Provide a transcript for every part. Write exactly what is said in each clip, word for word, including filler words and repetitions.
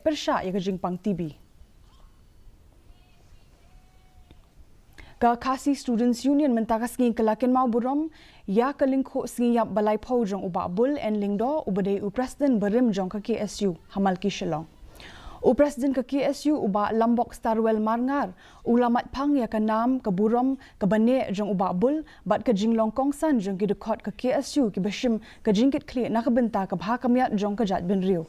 pyrshah ïa ka jingpang T B. Ka Khasi Students Union mynta ka sngi ka la kynmaw burom ïa ka lyngkhuh sngi ïap ba laiphew jong u Bah Bull N Lyngdoh, uba dei u President barim jong ka K S U ha Malki Shillong. U President ka K S U, u Bah Lambok Starwell Marngar, u la mad phang ïa ka nam ka burom kaba neh jong u Bah Bull bad ka jinglong kongsan jong ki dkhot ka K S U kiba shim ka jingkitkhlieh na ka bynta ka bha ka miat jong ka jaitbynriew.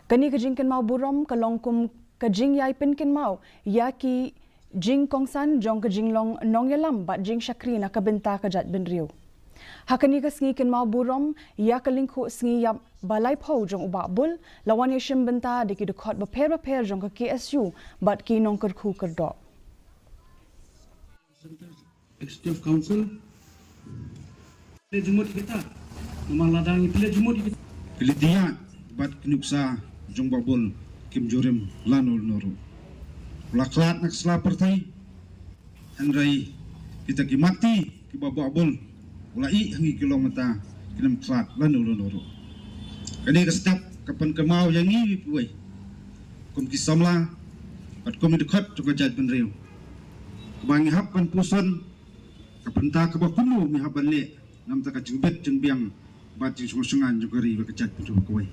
Kane ka jingkynmaw burom ka long kum ka jingïai pynkynmaw ïa ki jingkongsan jong ka jinglong nongïalam bad jingshakri na ka bynta ka jaitbynriew. Ha kane ka sngi kynmaw burom ïa ka lyngkhuh sngi ïap ba laiphew jong u Bah Bull, la wan ïashim bynta da ki dkhot bapher bapher jong ka K S U bad ki nongkyrkhu kyrdoh. Executive Council. Pynleit jingmut kita. Namar lada ngi pynleit jingmut kita, ki lynti ïaid bad ki nuksa jong u Bah Bull kim ju rim lano lano ruh. U la khlad na ka sla pyrthei. Hynrei kita ki mat ti kiba u Bah Bull u la ïeh ha ngi ki long mynta kim khlad lano lano ruh. Kane ka step ka pynkynmaw ïa ngi wei pa wei kum ki samla bad kum ki dkhot jong ka jaitbynriew, kaba ngi hap ban puson ka bynta kaba kumno ngi hap ban leh na ka bynta ka jingbit jingbiang bad jingsngewsyngan jong ka ri bad ka jaitbynriew kawei.